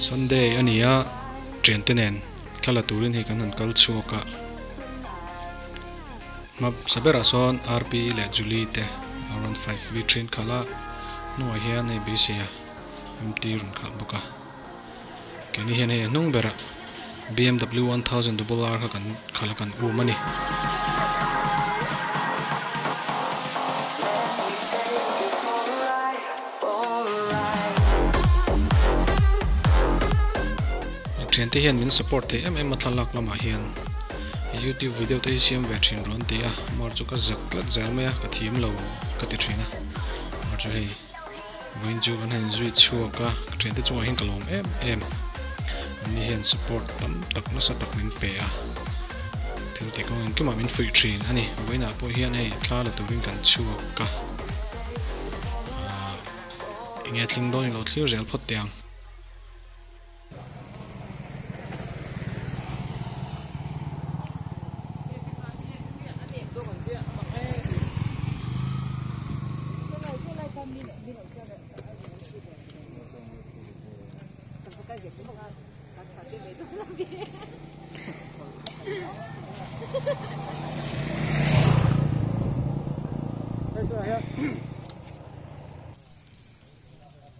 Sunday a ni a thiante nen thla la turin hei kan han kal chhuak a hmasa berah sawn R P leh Julie te R one five V thin khalh a hnungah hian hei beisei a M T rawn khalh bawk a keini hian hei a hnung berah B M W one thousand double R kha kan khalh a kan um a ni. Thiante hian min support thei em em a thlalak lamah hian youtube video te hi siam ve thin rawn ti a mar chu ka zak tlat zel mai a ka thiam lo ka ti thin a mar chu hei vawiin chu kan han zui chhuak a ka thiante chungah hian ka lawm em em anni hian support tam tak nasa tak min pe a thil tih kawng engkimah min fuih thin a ni vawiinah pawh hian hei thla la turin kan chhuak a ahh enge tling dawn ilo thlir zel phawt teh ang.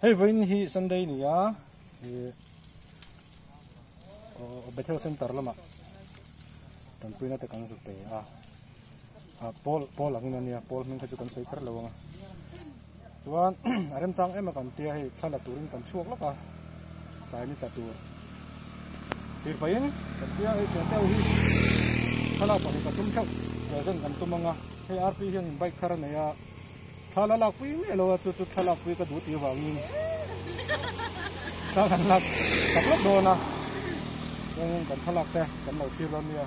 Hei vawiin hi Sunday ni a ih aw Bethel Center lamah tanpuina te kan zu pe a ah pawl pawl angin a nia pawl hming kha chu kan sawi kher lo ang a chuan a remchang em a kan tia hei thla la turin kan chhuak lawk a tlai ni tla tur thir pahin kan tia hei thian te ho hi thlalak pahnih pathum theuh present kan tum ang a hei R P hianin bike thar a nei a. Thla la lak pui miah lo a chu chu thla lak pui ka duh tih avangin thla kan lak tak lawk dawn a chuanin kan thlalak te kan lo thlir dawn nia.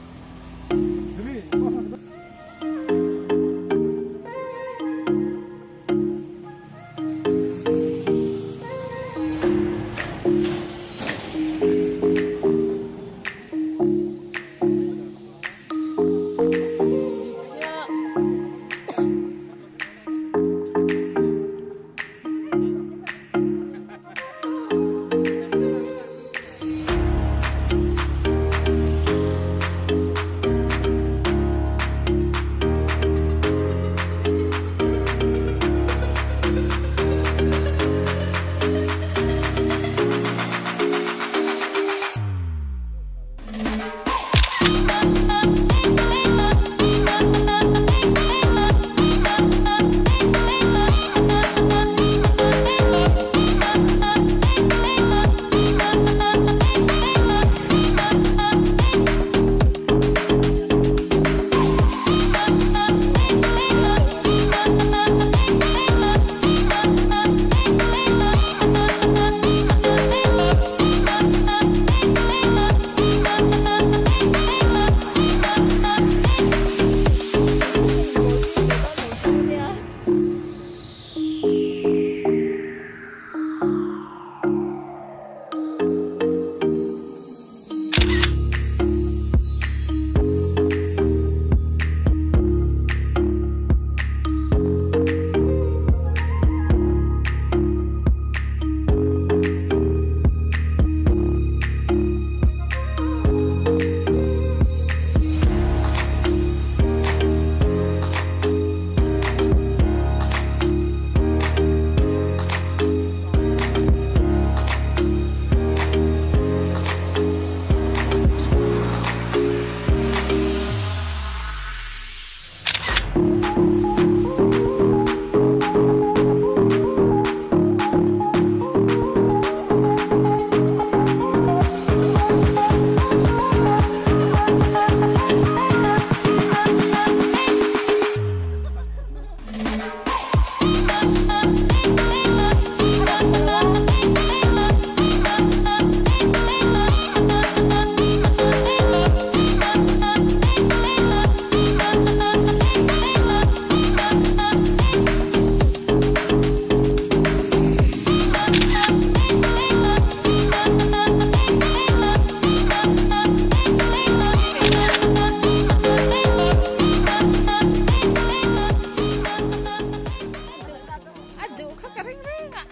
A duh kha ka ring reng a.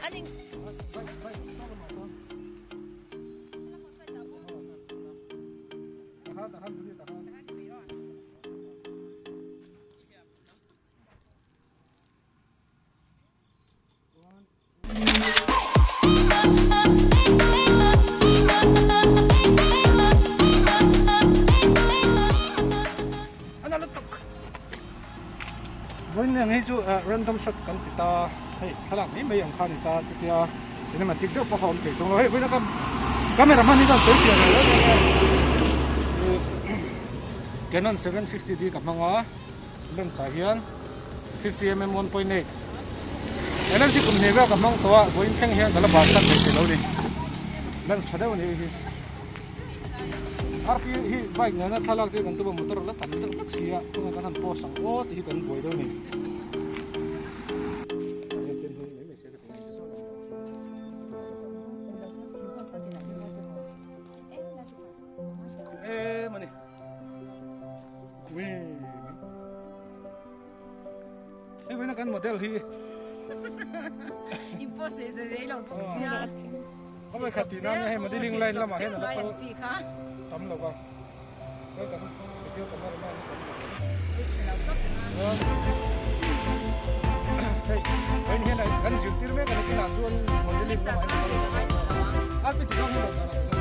An in Tuni ang hi chu random shot kan ti ta hei thlalak mai mai ang kha a ni ta chutia cinematic deuh pawh kha a awm thei chuang lo hei vawiin a camera hman hi chuan sawi fiah lo reng reng a Canon 750D ka hmang a lens ah hian 50mm 1.8 he lens hi kum hnih vel ka hmang tawh a vawiin thleng hian ka la ban tak mai thei lo a ni lens tha deuh a ni hei hi. RP hi bike nena thlalak te kan tum a motor la tam deuh hlek si a chungah kan han post ang aw tih hi kan buai deuh a ni. Em ani. Hei vawiin a kan model hi. Impose zei lo bawk sia. Ka vawi khat tih nan hei modeling line lamah hian a la kal tam lo va. Hei kan video camera man hi kan Hei vawiin hian kan zirtir mek a ni kinah chuan modeling lamah hian a la kal a ti zawng hi lo dah ang chuan.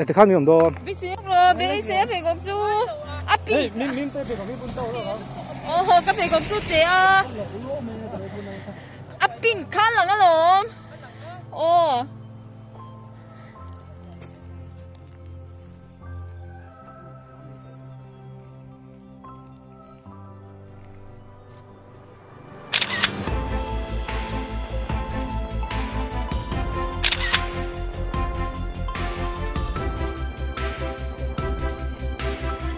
Tikhan mi awm dawn. Hei min min te pheikhawk hi bun tawk lo ang. Ka pheikhawk chu che a. A pink khan lang alawm. Aw.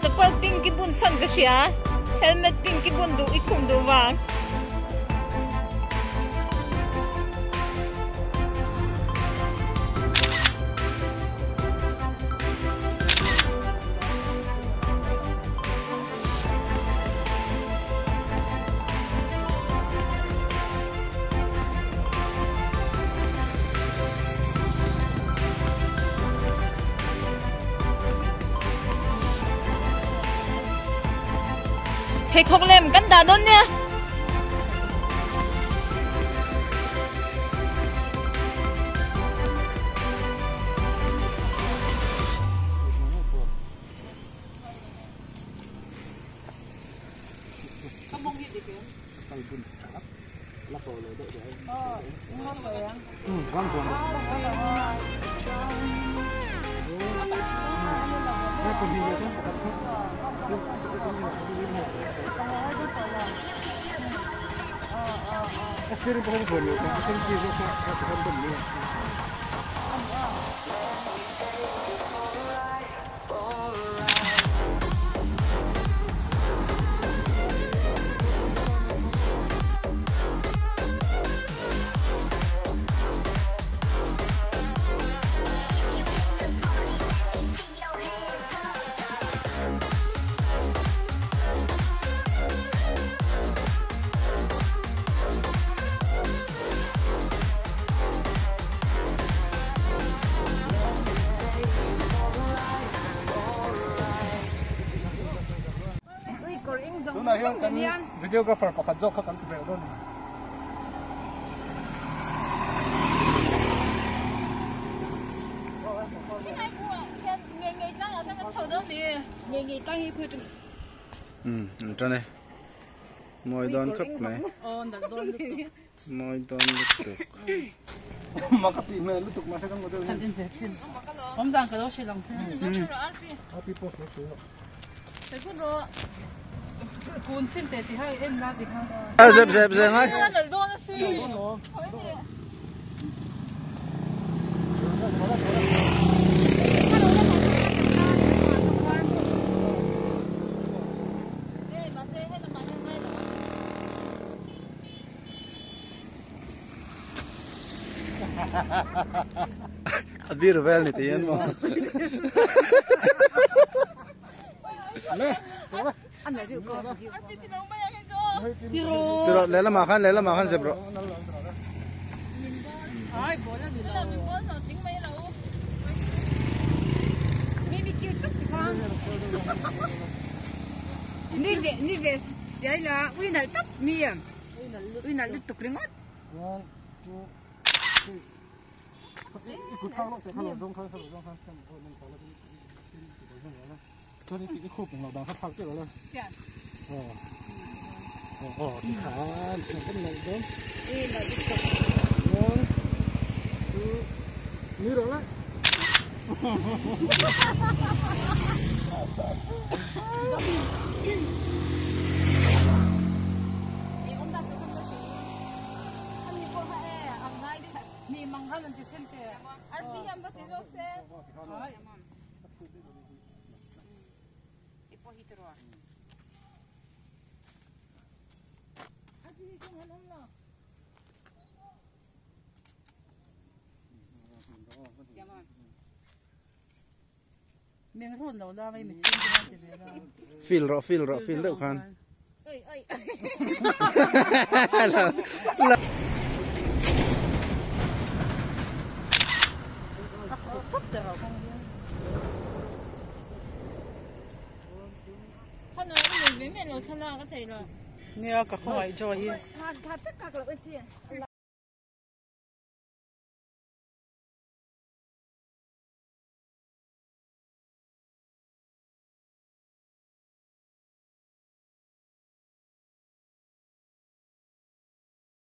Chapal pink i bun chhan ka hria helmet pink i bun duh i khum duh vang. Pheikhawk lem kan dah dawn nia. Tunah hian kan videographer pakhat zawk kha kan ti belh dawn a ni. Umm an tan e mawi dawn khawp mai mawi dawn lutuk. Mak a tih hmel lutuk mahse kan model hian. Zep zep zeng ai. A bir vel ni te hian maw. Tiro lehlamah khan lehlamah khan zep rawh. Ni ve ni ve siai la ui nalh tawp mi ui nalh lutuk ringawt. One, two, three. Feel rawh feel rawh feel deuh khan. Nia ka khawngaih Joy hi.